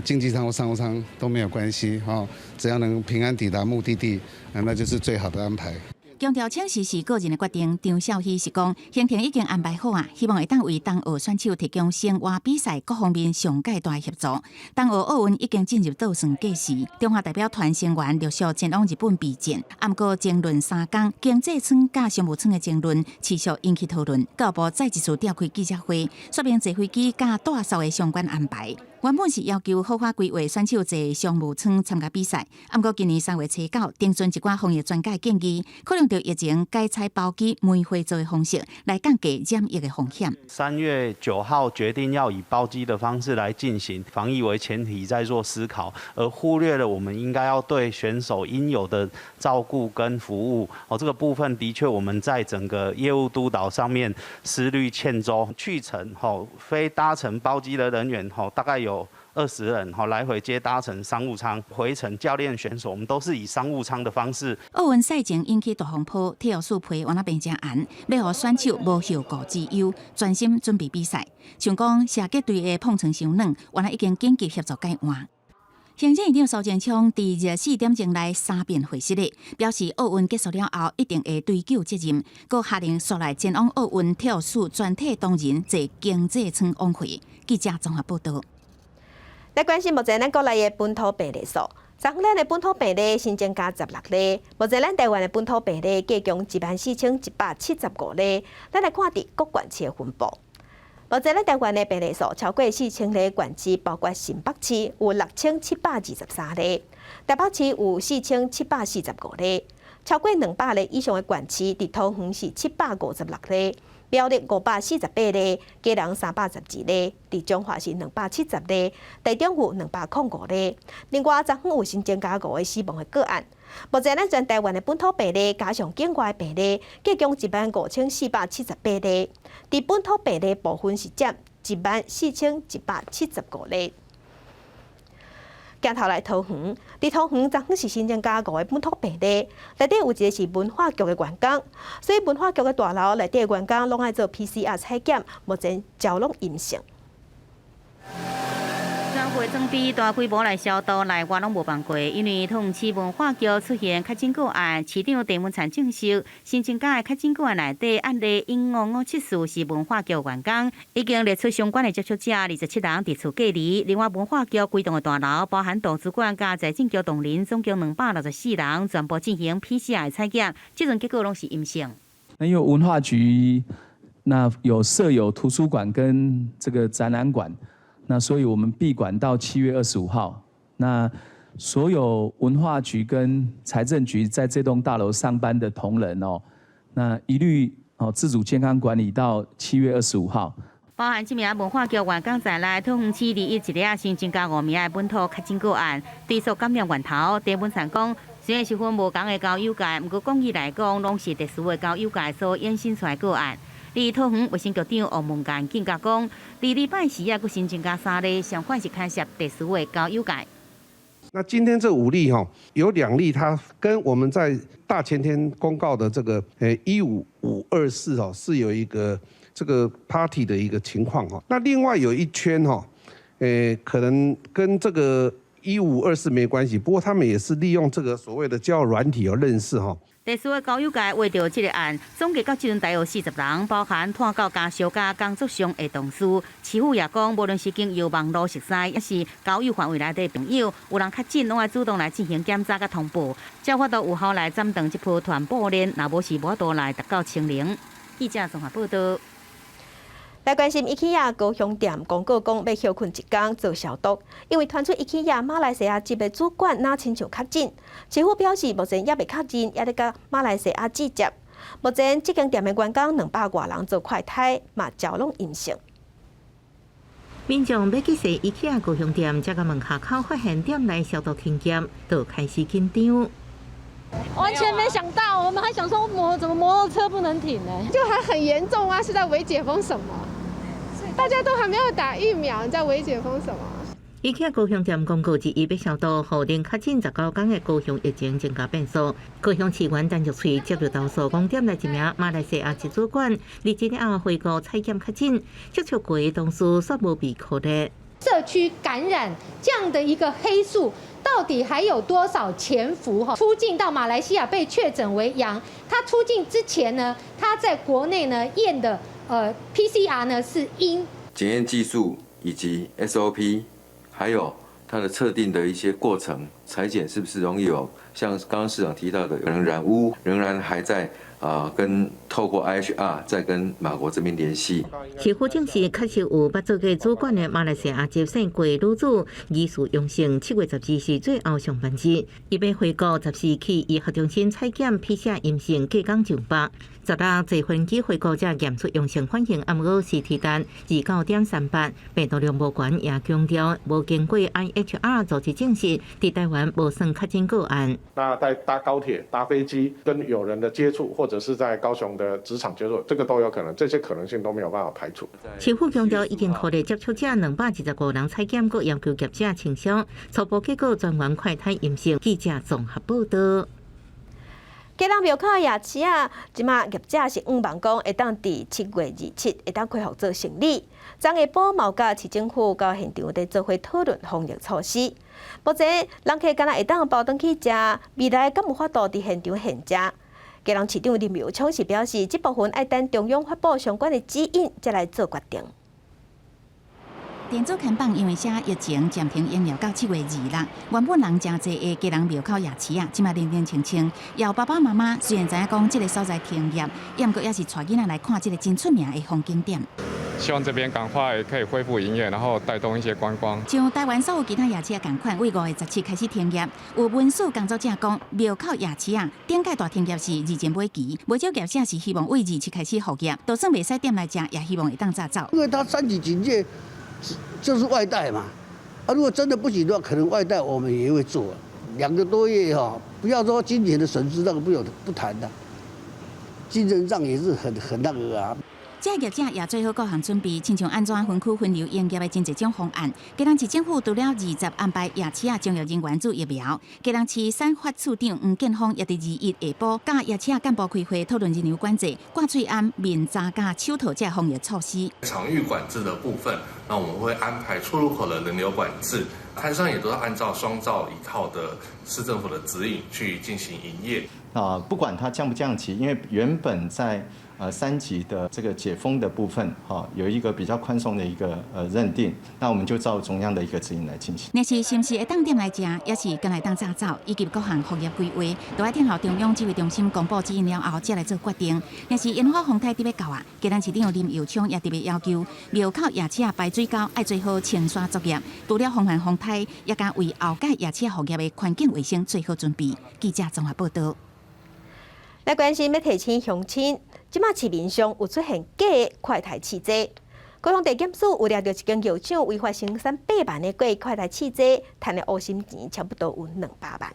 S15: 經濟艙或商務艙都沒有關係，哈，只要能平安抵達目的地，那就是最好的安排。
S20: 強調請辭是個人的決定，張肇輝是講行程已經安排好啊，希望會當為東奧選手提供生活、比賽各方面上蓋大協助。東奧奧運已經進入倒算計時，中華代表團成員陸續前往日本備戰。毋過爭論三工，經濟艙佮商務艙的爭論持續引起討論。教育部再一次召開記者會，說明坐飛機佮帶哨的相關安排。原本是要求好好規劃選手坐商務艙參加比賽，毋過今年3月初9，徵詢一寡防疫專家建議，可能著疫情改採包機梅花座的方式來降低染疫的風險。
S16: 3月9號決定要以包機的方式來進行防疫為前提，在做思考，而忽略了我們應該要對選手應有的照顧跟服務。哦，這個部分的確我們在整個業務督導上面思慮欠周，去程吼非搭乘包機的人員吼大概有20人，吼來回皆搭乘商務艙，回程教練選手，我們都是以商務艙的方式。
S20: 奧運賽前引起大風波，體育署批原來變誠嚴，欲予選手無後顧之憂，專心準備比賽。像講射擊隊的碰床傷軟，原來已經緊急協助改換。行政院長蘇貞昌佇24點鐘內三遍回釋咧，表示奧運結束了後一定會追究責任，閣下令紲來前往奧運體育署全體同仁坐經濟艙往回。記者綜合報道。
S1: 來關心目前咱國內的本土病例數，昨昏咱的本土病例新增加16例，目前咱台灣的本土病例計共14,175例。咱來看佇各縣市的分布。目前咱台灣的病例數超過4000例縣市，包括新北市有6723例，台北市有4745例，超過200例以上的縣市，佇桃園是756例。苗栗548例，基隆312例，佇彰化是270例，台中有205例。另外，昨昏有新增加五个死亡的個案。目前咱全台灣的本土病例加上境外病例，計共15,478例。佇本土病例部分是佔14,175例。鏡頭來桃園，佇桃園昨昏是新增加五个本土病例，內底有一個是文化局的員工，所以文化局的大樓內底的員工攏愛做 PCR 採檢，目前全攏陰性。
S17: 全會準備大規模來消毒，內外攏無放過，因為桃園市文化局出現確診個案，市長鄭文燦證實，新增加的確診個案內底案例1574是文化局員工，已經列出相關的接觸者27人佇厝隔離。另外，文化局規棟的大樓，包含圖書館佮財政局同仁，總共264人，全部進行 PCR 採檢，這陣結果攏是陰性。
S18: 那因為文化局那有設有圖書館跟這個展覽館。那所以，我們閉館到7月25號。那所有文化局跟財政局在這棟大樓上班的同仁哦，那一律哦自主健康管理到七月二十五號。
S17: 包含這名文化局員工在內，桃園市二一一日新增加五名的本土確診個案，追溯感染源頭。鄭文燦講，雖然是分無仝的交友界，毋過廣義來講，攏是特殊的交友界所衍生出來個案。
S14: 佇桃園衛生局長王文干警告講，佇禮拜四猶閣新增加三例，相款是牽涉特殊的交友界。
S19: 那今天這五例哈，有兩例，它跟我們在大前天公告的這個15524哦，是有一個這個 party 的一個情況哈。那另外有一圈哈，可能跟這個15524沒關係，不過他們也是利用這個所謂的交友軟體有認識哈。
S14: 特殊的交友界為著這個案，總計到這陣大約40人，包含湠到家屬佮工作上的同事。市府也講，無論是經由網路熟似，抑是交友範圍內的朋友，有人確診，攏愛主動來進行檢查佮通報，才有法度有效來斬斷這波傳播鏈。若無是無法度來達到清零。記者綜合報道。
S1: 來關心 IKEA 高雄店公告講欲歇睏一工做消毒，因為傳出 IKEA 馬來西亞籍的主管若親像確診，市府表示目前猶未確認，猶咧佮馬來西亞籍接。目前這間店的員工200外人做快篩，嘛齊攏陰性。
S17: 民眾欲去踅 IKEA 高雄店，才到門口口發現店內消毒停業，就開始緊張。
S21: 完全沒想到，我們還想說怎麼摩托車不能停呢？
S25: 就還很嚴重啊！是在微解封什麼？大家都還沒有打疫苗，你在微解封什麼？
S17: IKEA 高雄店公告指伊欲消毒，予零確診19天的高雄疫情增加變數。高雄市議員陳玉翠接到投訴，講店內一名馬來西亞籍主管，離職了後回國採檢確診，接觸過的同事煞無被隔離。
S26: 社區感染這樣的一個黑數，到底還有多少潛伏？哈，出境到馬來西亞被確診為陽，他出境之前呢，他在國內呢驗的PCR 呢是陰。
S22: 檢驗技術以及 SOP，還有它的測定的一些過程，採檢是不是容易有像剛剛市長提到的可能染污，仍然還在跟透過 IHR 在跟馬國這邊聯繫。
S17: 市府證實確實有捌做過主管的馬來西亞籍姓郭女子疑似陽性，7月12是最後上班日，伊欲回國14去醫學中心採檢 PCR 陰性，隔工上班。16坐飛機回國才驗出陽性反應，毋過 CT 值29.38，病毒量無懸，也強調無經過 IHR 組織證實，佇台灣無算確診個案。
S23: 那在搭高鐵、搭飛機跟友人的接觸，或者是在高雄的職場接觸，這個都有可能，這些可能性都沒有辦法排除。
S17: 市府強調已經予咧接觸者225人採檢，閣要求業者清消，初步結果全員快篩陰性。記者綜合報道。
S1: 基隆廟口夜市仔，這馬業者是向望講會當佇7月27會當恢復做生理。昨下晡嘛有佮市政府佮現場佇做伙討論防疫措施。目前人客敢若會當包轉去食，未來敢有法度佇現場現食？基隆市長林右昌是表示，這部分愛等中央發布相關的指引，才來做決定。
S20: 電子看板因為寫疫情暫停營業到7月26，原本人誠濟的基隆廟口夜市仔，這馬冷冷清清。有爸爸媽媽雖然知影講這个所在停業，毋過猶是帶囡仔來看這个真出名的風景點。
S24: 希望這邊趕快可以恢復營業，然後帶動一些觀光。
S20: 像台灣所有其他夜市仝款，對5月17開始停業。有文史工作者講，廟口夜市仔，頂屆大停業是二前尾期，無少業者是希望對27開始復業，就算袂使店內食，也希望會當紮走。
S27: 因為它三級警戒就是外帶嘛，啊，如果真的不行的話，可能外帶我們也會做。2個多月哈，不要說金錢的損失，那個不有不談的，精神上也是很那個啊。
S20: 這業者也做好各項準備，親像按怎分區分流營業的真濟種方案。基隆市政府除了20安排夜市仔從業人員注疫苗，基隆市產發處長黃建峰也佇21下晡，佮夜市仔幹部開會討論人流管制、掛喙罨、面罩佮手套這防疫措施。
S28: 場域管制的部分，那我們會安排出入口的人流管制，攤商也都是按照雙罩一套的市政府的指引去進行營業。
S29: 啊，不管它降不降級，因為原本在3級的這個解封的部分，哈，有一個比較寬鬆的一個認定，那我們就照中央的一個指引來進行。
S20: 若是是毋是會當店來食，抑是敢若會當紮走，以及各項防疫規劃，都愛等候中央指揮中心公布指引了後，才來做決定。若是煙火風颱特欲到啊，基隆市長林右昌也特別要求廟口夜市仔排水溝愛做好清沙作業，除了防範風颱，也佮為後蓋夜市復業的環境衛生做好準備。記者綜合報道。
S1: 來關心欲提醒鄉親，這馬市面上有出現假的快篩試劑。高雄地檢署有掠著一間藥廠違法生產8萬的假快篩試劑，趁的烏心錢差不多有200萬。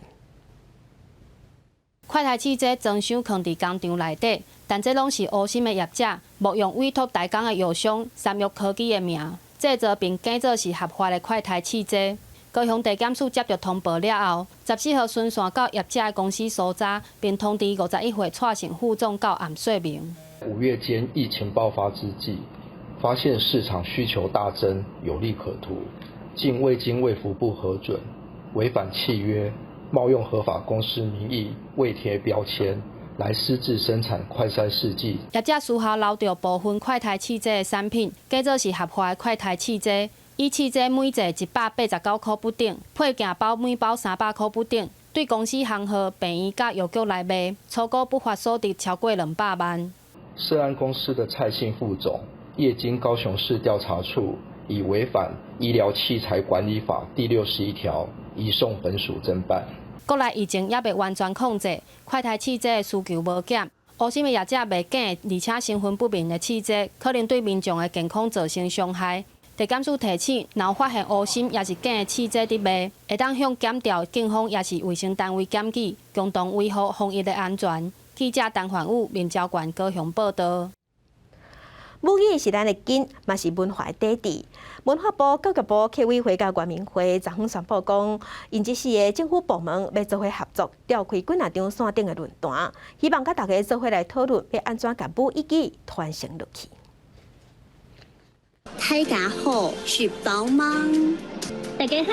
S3: 快篩試劑裝箱囥佇工廠內底，但這攏是烏心的業者冒用委託代工的藥商三藥科技的名，製造並假做是合法的快篩試劑。高雄地檢署接著通報了後，14號巡線到業者的公司搜查，並通知51歲蔡姓副總到案說明。
S4: 5月間疫情爆發之際，發現市場需求大增，有利可圖，竟未經衛福部核准，違反契約，冒用合法公司名義，未貼標籤，來私自生產快篩試劑。
S3: 業者私下留著部分快篩試劑的產品，假做是合法的快篩試劑，以試劑每劑189箍不等，配件包每包300箍不等，對公司行號、病院佮藥局來賣，初估不法所得超過200萬。
S4: 涉案公司的蔡姓副總，業經高雄市調查處以違反醫療器材管理法第61條，移送本署偵辦。
S3: 國內疫情猶未完全控制，快篩試劑的需求無減，烏心的業者賣假而且身份不明的試劑，可能對民眾的健康造成傷害。地檢署提醒，若有發現烏心抑是假的試劑佇賣，會當向檢調、警方抑是衛生單位檢舉，共同維護防疫的安全。記者陳焕武、林昭冠高雄報道。
S1: 母語是咱的根，嘛是文化的底底。文化部、教育部、客委會佮原民會昨昏宣布講，𪜶這四个政府部門欲做伙合作，召開幾若場線頂的論壇，希望佮大家做伙來討論，欲按怎共母語傳承落去。
S5: 大家好，吃飽嗎？
S6: 大家好，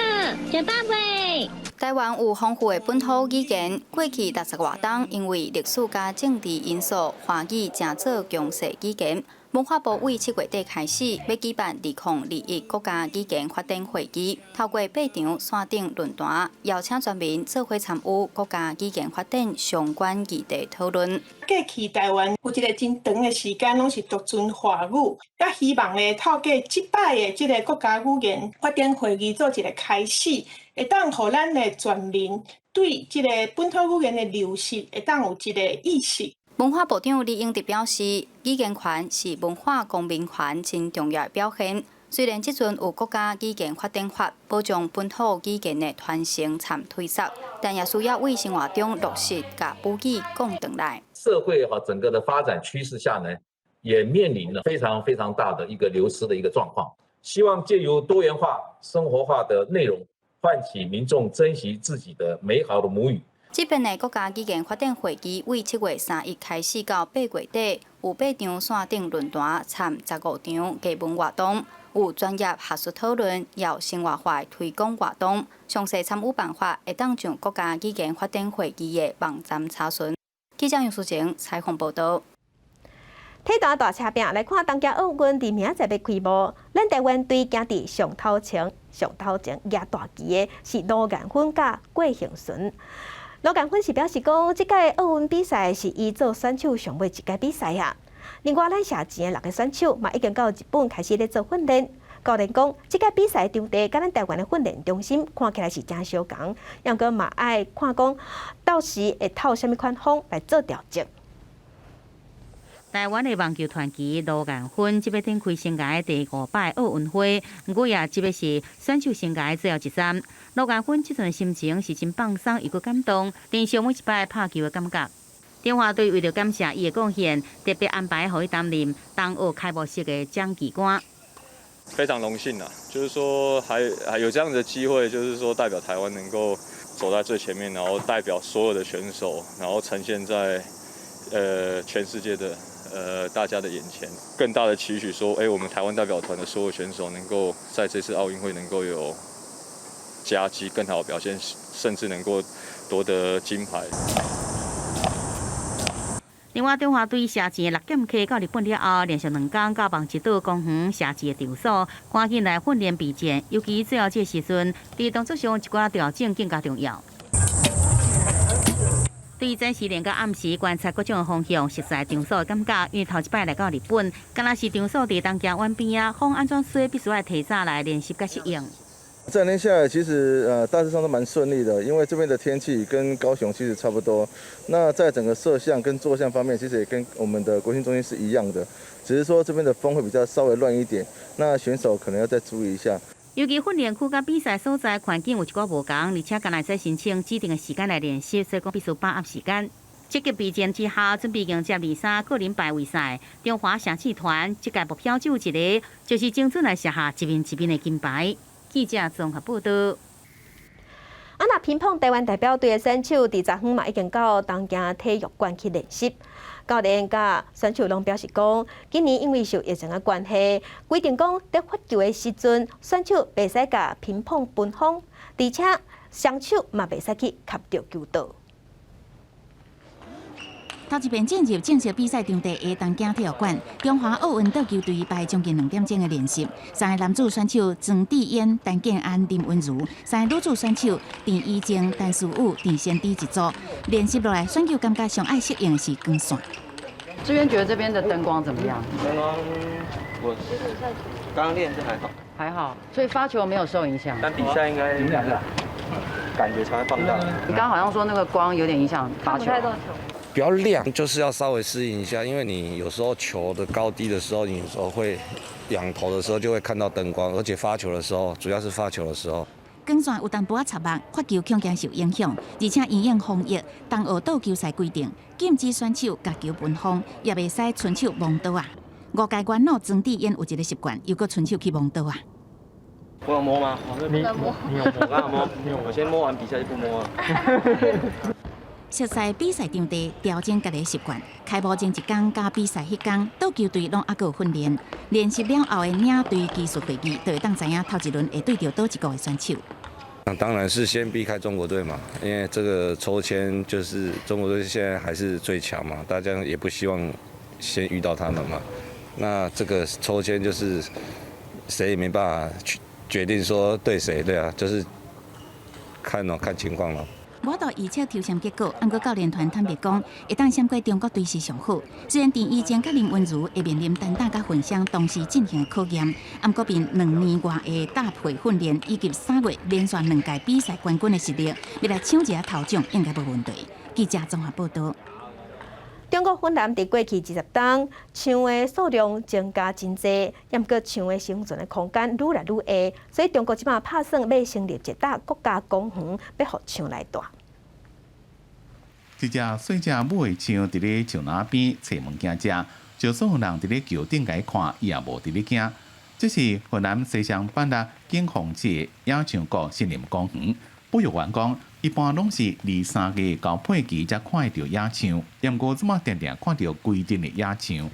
S6: 食飽未？
S7: 台灣有豐富的本土語言，過去60外冬因為歷史佮政治因素，華語成做強勢語言。文化部對7月底開始，欲舉辦2021國家語言發展會議，透過八場線頂論壇，邀請全民做伙參與國家語言發展相關議題討論。
S8: 過去台灣有一個真長的時間，攏是獨尊華語，也希望咧透過這擺的這个國家語言發展會議做一个開始，會當予咱的全民對這个本土語言的流失，會當有一个意識。
S7: 文化部長李永得表示，語言權是文化公民權真重要的表現。雖然這陣有國家語言發展法保障本土語言的傳承參推捒，但也需要為生活中落實，共母語講轉來。
S9: 社會哈整個的發展趨勢下呢，也面臨了非常非常大的一個流失的一個狀況。希望借由多元化、生活化的內容，喚起民眾珍惜自己的美好的母語。
S7: 這遍的國家語言發展會議，對7月3日開始到8月底，有八場線頂論壇，參15場藝文活動，有專業學術討論，也有生活化推廣活動。詳細參與辦法，會當上國家語言發展會議的網站查詢。記者楊淑晴採訪報導。
S1: 體壇大車拼來看，東京奧運佇明仔載欲開幕，咱台灣隊行佇上頭前，上頭前舉大旗的是盧彥芬佮郭婞淳。盧彥芬是表示講，這屆奧運比賽是伊做選手上尾一屆比賽啊。另外，咱射箭的六个選手嘛已經到日本開始咧做訓練。教練講，這屆比賽場地佮咱台灣的訓練中心看起來是誠相仝，毋過嘛愛看講到時會透啥物款風來做調整。
S14: 台灣的網球傳奇盧彥芬，這欲展開生涯第五擺奧運會，毋過也這欲是選手生涯最後一站。盧彥芬這陣心情是真放鬆，又閣感動，珍惜每一擺拍球的感覺。中華隊為著感謝伊的貢獻，特別安排予伊擔任東奧開幕式的掌旗官。
S10: 非常榮幸啊，就是說還有這樣的機會，就是說代表台灣能夠走在最前面，然後代表所有的選手，然後呈現在全世界的大家的眼前。更大的期許說，我們台灣代表團的所有選手能夠在這次奧運會能夠有佳績、更好的表現，甚至能夠奪得金牌。
S14: 另外，中華隊射箭六劍客到日本了後，連續兩工到網之島公園射箭的場所，趕緊來訓練備戰。尤其最後這個時陣，佇動作上一寡調整更加重要。對早時練到暗時觀察各種風向，熟悉場所的感覺。因為頭一擺來到日本，敢若是場所佇東京灣邊仔，風按怎吹，必須愛提早來練習佮適應。
S11: 這兩天下來，其實大致上都蠻順利的，因為這邊的天氣跟高雄其實差不多。那在整個攝像跟坐向方面，其實也跟我們的國訓中心是一樣的，只是說這邊的風會比較稍微亂一點，那選手可能要再注意一下。
S14: 尤其訓練區佮比賽所在環境有一寡無仝，而且敢若會使申請指定的時間來練習，所以講必須把握時間。積極備戰之下，準備迎接23個人排位賽。中華射手團這屆目標只有一个，就是精準來射下一面一面的金牌。記者綜合報道。
S1: 啊，那乒乓台灣代表隊的選手佇昨昏嘛已經到東京體育館去練習。教練佮選手攏表示講，今年因為受疫情的關係，規定講佇發球的時陣，選手袂使共乒乓分風，而且雙手嘛袂使去磕著球桌。
S20: 頭一遍進入正式比賽場地的東京體育館，中華奧運桌球隊排將近2點鐘的練習。三个男子選手莊智淵、陳建安、林昀儒，三个女子選手鄭怡靜、陳思羽、鄭先知一組練習落來，選手感覺上愛適應的是光線。
S2: 這邊覺得這邊的燈光怎麼樣？
S12: 燈光我剛剛練是還好，
S2: 還好，所以發球沒有受影響。
S12: 但比賽應該你們兩個感覺才會放大。
S2: 你剛剛好像說那個光有點影響發球。
S13: 比較亮，就是要稍微適應一下，因為你有時候球的高低的時候，你有時候會仰頭的時候就會看到燈光，而且發球的時候，主要是發球的時候。
S20: 光線有淡薄仔插目，發球恐驚受影響，而且因應防疫，東奧桌球賽規定禁止選手共球分風，也袂使伸手摸桌仔。五屆元老莊智淵有一个習慣，又閣伸手去摸桌仔。
S12: 我有摸嗎？你有摸？我摸，我先摸完比賽就不摸了。
S20: 熟悉比賽場地，調整家己習慣。開幕前一工佮比賽彼工，桌球隊攏猶閣有訓練。練習了後的領隊技術會議，就會當知影頭一輪會對著佗一國的選手。
S13: 那當然是先避開中國隊嘛，因為這個抽籤就是中國隊現在還是最強嘛，大家也不希望先遇到他們嘛。那這個抽籤就是誰也沒辦法去決定說對誰，對啊，就是看咯，看情況咯。
S20: 無法度預測抽籤結果，毋過教練團坦白講，會當閃過中國隊是上好。雖然鄭怡靜佮林昀儒會面臨單打佮混雙同時進行的考驗，毋過憑2年外的搭配訓練以及3月連續兩屆比賽冠軍的實力，欲來搶一下頭獎應該無問題。記者綜合報道。
S1: 中國雲南佇過去20冬，象的數量增加真濟，毋過象的生存的空間愈來愈狹，所以中國這擺拍算欲成立一搭國家公園，欲予象來蹛。
S15: 一隻細隻母的象佇咧樹林邊揣物件食，就算有人佇咧橋頂共伊看，伊也無佇咧驚。這是雲南西雙版納景洪市野象谷森林公園。保育員講，一般攏是二三月交配期才看會著野象，毋過這馬定定看著規陣的野象。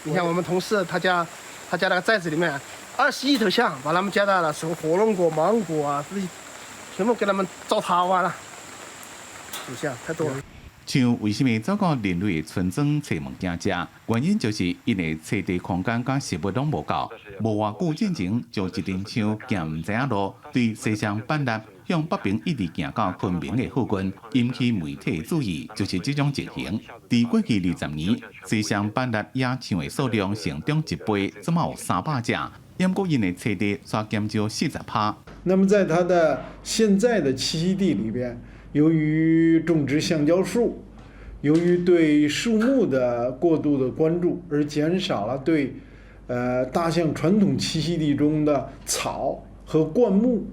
S16: 你看我們同事他家那個寨子裡面，21頭象，把他們家的什麼火龍果、芒果啊，這些全部給他們糟蹋完了。鼠象太多了。
S15: 象為啥物走到人類的村莊揣物件食？原因就是𪜶的棲地空間佮食物攏無夠。無偌久進前，就一陣象行毋知影路，對西雙版納向北邊一直行到昆明的附近，引起媒體注意，就是這種情形。佇過去20年，西雙版納野象的數量成長一倍，這馬有300隻，毋過𪜶的棲地煞減少40%。
S18: 那麼在它的現在的棲息地裡邊，由於種植橡膠樹，由於對樹木的過度的關注，而減少了對，大象傳統棲息地中的草和灌木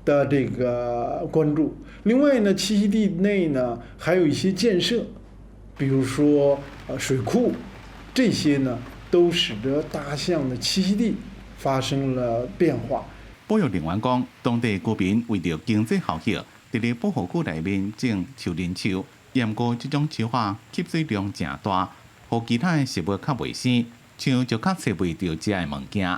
S18: 的這個關注。另外呢，棲息地內呢還有一些建設，比如說水庫，這些呢都使得大象的棲息地發生了變化。
S15: 保育人員講，當地居民為著經濟效益，佇咧保護區內面種樹林樹，毋過這種樹仔吸水量誠大，予其他的植物較袂生，象就較揣袂著食的物件。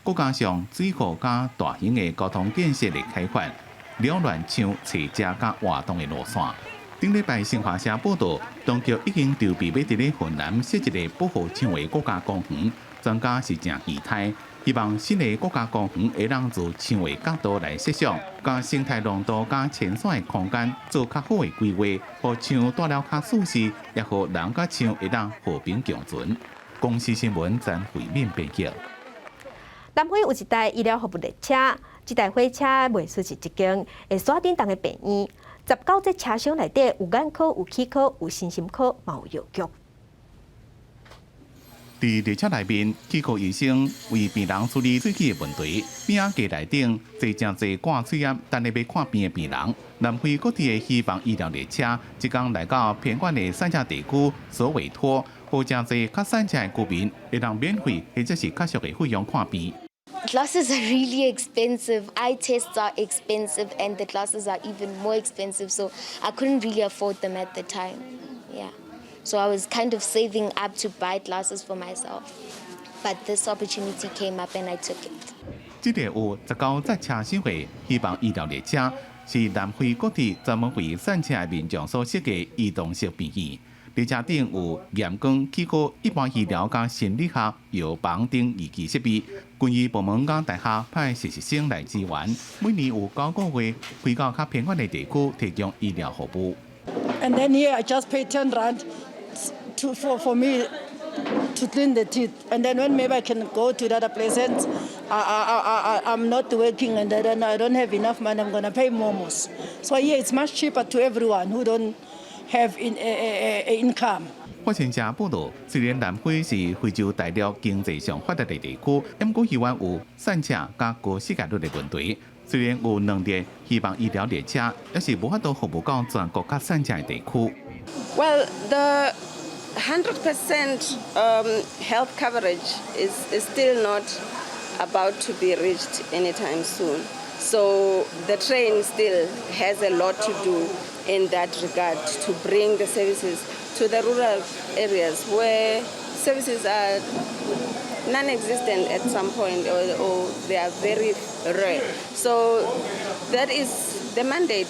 S15: 閣加上水庫佮大型的交通建設的開發，擾亂象揣食佮活動的路線。頂禮拜新華社報道，當局已經籌備欲佇咧雲南設一個保護象的國家公園，專家是誠期待，希望新的國家公園會當從象的角度來設想，將生態廊道佮遷徙的空間做較好的規劃，予象蹛了較舒適，也予人佮象會當和平共存。公視新聞曾慧敏編輯。
S1: 南非有一台醫療服務列車，這台火車賣出是一間會徙頂重的病院，19節車廂內底有眼科、有齒科、有身心科，嘛有藥局。
S15: 佇列車內面，齒科醫生為病人處理喙齒的問題。邊仔架內頂坐誠濟掛喙罨等咧欲看病的病人。南非各地的希望醫療列車，這工來到偏遠的散赤地區索韋托，予誠濟較散赤的居民會當免費或者是較俗的費用看病。
S17: Glasses are really expensive. Eye tests are expensive, and the glasses are even more expensive. So I couldn't really afford them at the time. Yeah. So I was kind of saving up to buy glasses for myself. But this opportunity came up and I took it.
S15: 這個有19節車廂的希望醫療列車，是南非各地專門為散赤的民眾所設計移動式病院。列車頂有驗光、齒科、一般醫療佮心理學藥房等儀器設備。軍醫部門佮大學派實習生來支援，每年有9個月開到較偏遠的地區提供醫療服務。
S19: And then here I just pay 10 rand for me to clean the teeth. And then when maybe I can go to the other place and I'm not working and then I don't have enough money, I'm gonna pay more. So here it's much cheaper to everyone who don't have income.
S15: 法新社報導，雖然南非是非洲大陸經濟上發達的地區，毋過猶原有散赤佮高失業率的問題。雖然有兩列希望醫療列車，猶是無法度服務到全國較散赤的地區。
S21: Well, the 100% health coverage is still not about to be reached anytime soon. So the train still has a lot to do in that regard to bring the services to the rural areas where services are non-existent at some point or they are very rare. So that is the mandate.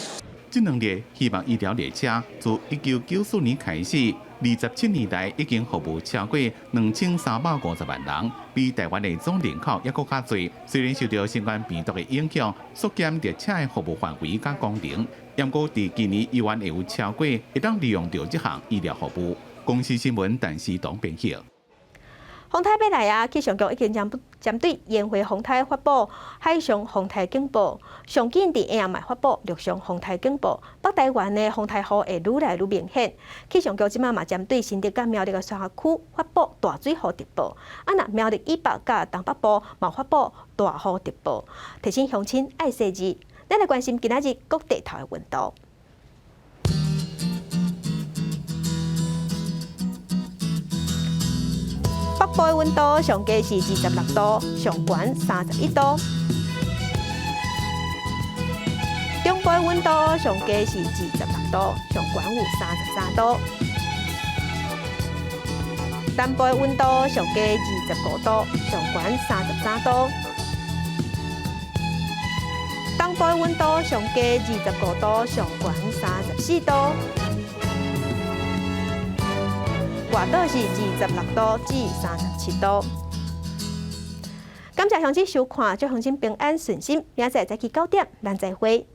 S15: 這兩列希望醫療列車自1994年開始，27年來已經服務超過2350萬人，比台灣的總人口猶閣較濟。雖然受著新冠病毒的影響，縮減列車的服務範圍佮功能，毋過佇今年猶原會有超過會當利用著這項醫療服務。公視新聞陳思彤編譯。
S1: 風颱欲來啊！氣象局已經針對煙花風颱發布海上風颱警報，上緊佇下暗嘛發布陸上風颱警報。北台灣的風颱雨會愈來愈明顯。氣象局這馬嘛針對新竹佮苗栗的山區發布大水雨特報。啊，若苗栗以北佮東北部嘛發布大雨特報，提醒鄉親愛細緻。咱來關心今仔日各地頭的溫度。北部的溫度上低是26度，上懸31度。中部的溫度上低是26度，上懸有33度。南部的溫度上低25度，上懸33度。東部的溫度上低25度，上懸34度。外島是26度至37度。感謝鄉親收看，祝鄉親平安順心。明仔載早起9點，咱再會。